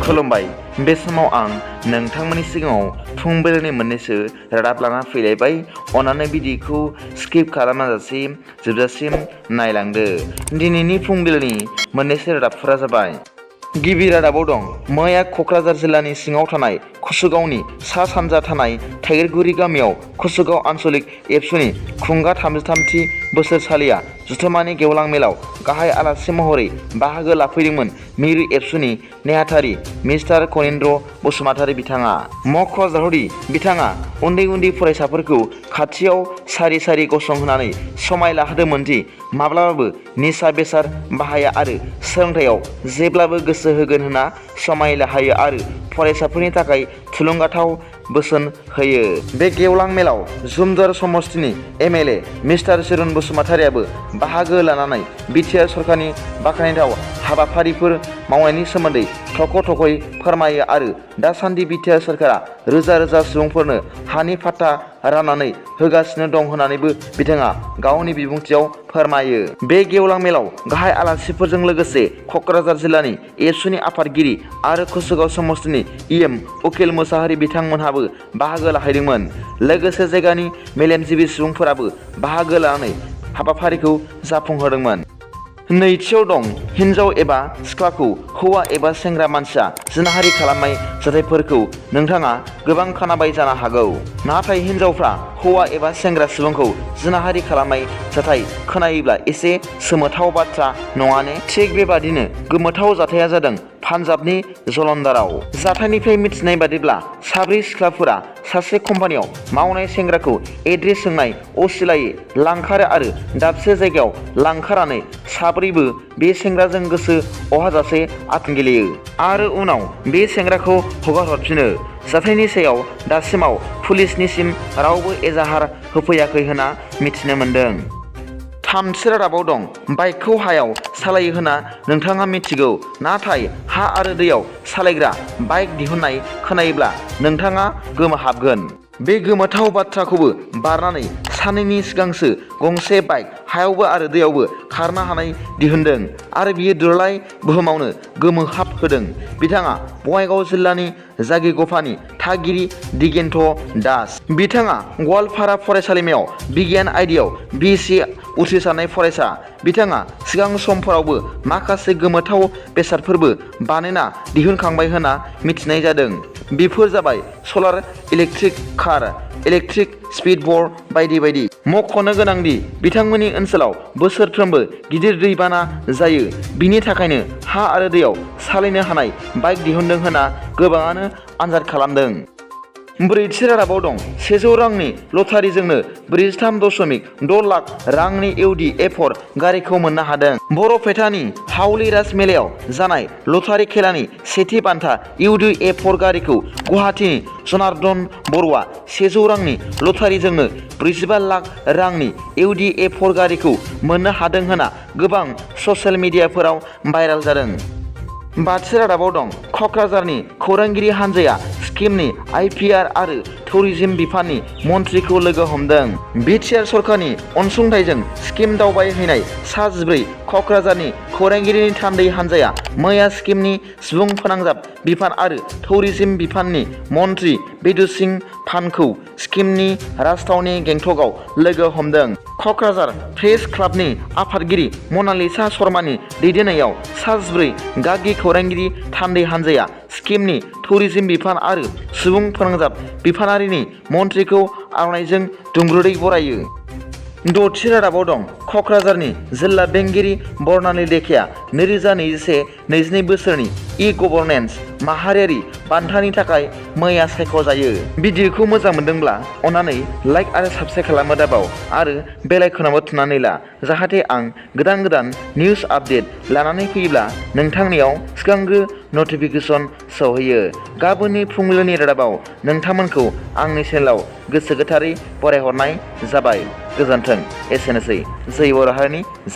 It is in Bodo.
खुलुमबाय बे समाव आं नोंथांमोननि सिगाङाव फुंबिलिनि मोननैसो रादाब लाना फैलायबाय। अन्नानै भिडिअखौ स्किप खालामाजासे जोबजासिम नायलांदो। दिनैनि फुंबिलिनि मोननैसो रादाबफोरा जाबाय। गिबि रादाबाव दं मैया क'क्राझार जिल्लानि सिङाव थानाय कसुगावनि सा सानजा थानाय थाइगिरगुरि गामियाव कसुगाव आन्चलिक एबसुनि खुंगा 33थि बोसोरसालिया जुथुम्मानि गेवलां मेलाव गाहाय आलासि महरै बाहागो लाफैदोंमोन मिरु एबसुनि नेहाथारि मिस्टार कनिन्द्र बसुमतारी बिथाङा। मख'जाथावदि बिथाङा उन्दै उन्दै फरायसाफोरखौ खाथियाव सारि सारि गसंहोनानै समाय लाहोदोंमोन दि माब्लाबाबो निसा बेसाद बाहाया आरो सोलोंथायाव जेब्लाबो गोसो होगोन होनना समाय लाहोयो आरो फरायसाफोरनि थाखाय थुलुंगाथाव बोसोन होयो। बे गेवलां मेलाव जुमदुवार समस्तिनि एमएलए मिस्टार चिरुन बसुमतारीयाबो बाहागो लानानै बिटिआर सरकारनि बाख्नायथाव हाबाफारिफोर मावनायनि सोमोन्दै थख' थख'यै फोरमायो आरो दासान्दि बिटिआर सरकारा रोजा रोजा सुबुंफोरनो हानि फाट्टा राननानै होगासिनो दं होननानैबो बिथाङा गावनि बिबुंथियाव फोरमायो। बे गेवलां मेलाव गाहाय आलासिफोरजों लोगोसे क'क्राझार जिल्लानि एबसुनि आफादगिरि आरो कसुगाव समस्तिनि इएम उकिल मुसाहारि बिथांमोनहाबो बाहागो लाहैदोंमोन। लोगोसे जायगानि मेलेमजिबि सुबुंफोराबो बाहागो लानानै हाबाफारिखौ जाफुंहोदोंमोन। नैथियाव दं हिन्जाव एबा सिख्लाखौ हौवा एबा सेंग्रा मानसिया जिनाहारि खालामनाय जाथायफोरखौ नोंथाङा गोबां खोनाबाय जानो हागौ। नाथाय हिन्जावफ्रा हौवा एबा सेंग्रा सुबुंखौ जिनाहारि खालामनाय जाथाय खोनायोब्ला एसे सोमोथाव बाथ्रा नङाने? थिग बेबादिनो गोमोथाव जाथाया जादों पान्जाबनि जलन्धराव। जाथायनिफ्राय मिथिनाय बादिब्ला साब्रै सिख्लाफोरा सासे कम्पानियाव मावनाय सेंग्राखौ एड्रेस सोंनाय असिलायै लांखारो आरो दाबसे जायगायाव लांखारनानै साब्रैबो बे सेंग्राजों गोसो अहाजासे आथोन गेलेयो आरो उनाव बे सेंग्राखौ हगार हरफिनो। जाथायनि सायाव दासिमाव पुलिसनिसिम रावबो एजाहार होफैयाखै होनना मिथिनो मोन्दों। थामथि रादाबाव दं बाइकखौ हायाव सालायो होनना नोंथाङा मिथिगौ, नाथाय हा आरो दैयाव सालायग्रा बाइक दिहुननाय खोनायोब्ला नोंथाङा गोमोहाबगोन। बे गोमोथाव बाथ्राखौबो बारनानै साननैनि सिगांसो गंसे बाइक हायावबो आरो दैयावबो खारनो हानाय दिहुनदों आरो बियो दुलाराय बुहुमावनो गोमोहाब होदों। बिथाङा बङाइगाव जिल्लानि जागिगफानि थागिरि दिगेन्थ दास। बिथाङा गवालपारा फरायसालिमायाव बिगियान आयदायाव BSc उथ्रिसारनाय फरायसा। बिथाङा सिगां समफोरावबो माखासे गोमोथाव बेसादफोरबो बानायना दिहुनखांबाय होनना मिथिनाय जादों। बेफोर जाबाय solar electric car, electric speed boat बायदि बायदि। मख'नो गोनांदि बिथांमोननि ओनसोलाव बोसोरफ्रोमबो गिदिर दैबाना जायो, बिनि थाखायनो हा आरो दैयाव सालायनो हानाय बाइक दिहुनदों होनना गोबाङानो आनजाद खालामदों। ब्रैथि रादाबाव दं 100 रांनि लटारिजोंनो 43.6 लाख रांनि Audi A4 गारिखौ मोननो हादों। बरपेटानि हावलि राज मेलायाव जानाय लटारि खेलानि सेथि बान्था Audi A4 गारिखौ गुवाहाटीनि जनार्दन बर'आ 100 रांनि लटारिजोंनो 45 लाख रांनि Audi A4 गारिखौ मोननो हादों होनना गोबां ससियेल मिडियाफोराव भाइरेल जादों। बाथि रादाबाव दं क'क्राझारनि खौरांगिरि हान्जाया स्किमनि IPR आरो टुरिज्म बिफाननि मन्थ्रिखौ लोगो हमदों। बिटिआर सरकारनि अनसुंथाइजों स्किम दावबायहैनाय सा 14 क'क्राझारनि खौरांगिरिनि थान्दै हान्जाया मैया स्किमनि सुबुं फोनांजाब बिफान आरो टुरिज्म बिफाननि मन्थ्रि बेदु सिंह फानखौ स्किमनि राजथावनि गेंटकआव लोगो हमदों। क'क्राझार प्रेस क्लाबनि आफादगिरि मनालिसा शर्मानि दैदेननायाव सा 14 गागि खौरांगिरि थान्दै हान्जाया स्किमनि टुरिज्म बिफान आरो सुबुं फोनांजाब बिफानारिनि मन्थ्रिखौ आर'नाइजों दुंब्रुदै बरायो। द'थि रादाबाव दं क'क्राझारनि जिल्ला बेंगिरि बर्नाली लेखाया 2021-22 बोसोरनि इ-गभर्नेन्स माहारियारि बान्थानि थाखाय मैया सायख'जायो। भिडिअखौ मोजां मोनदोंब्ला अन्नानै लाइक आरो साबस्क्राइब खालामनो दाबाव आरो बेल आइकनावबो थुनानै ला, जाहाथे आं गोदान गोदान निउस आपडेट लानानै फैयोब्ला नोंथांनियाव सिगांग्रो नटिफिकेसन सौहैयो। गाबोननि फुंबिलिनि रादाबाव नोंथांमोनखौ आंनि चेनेलाव गोसो गोथारै बरायहरनाय जाबाय। गोजोन्थों। एसेनोसै। जै बर' हारिनि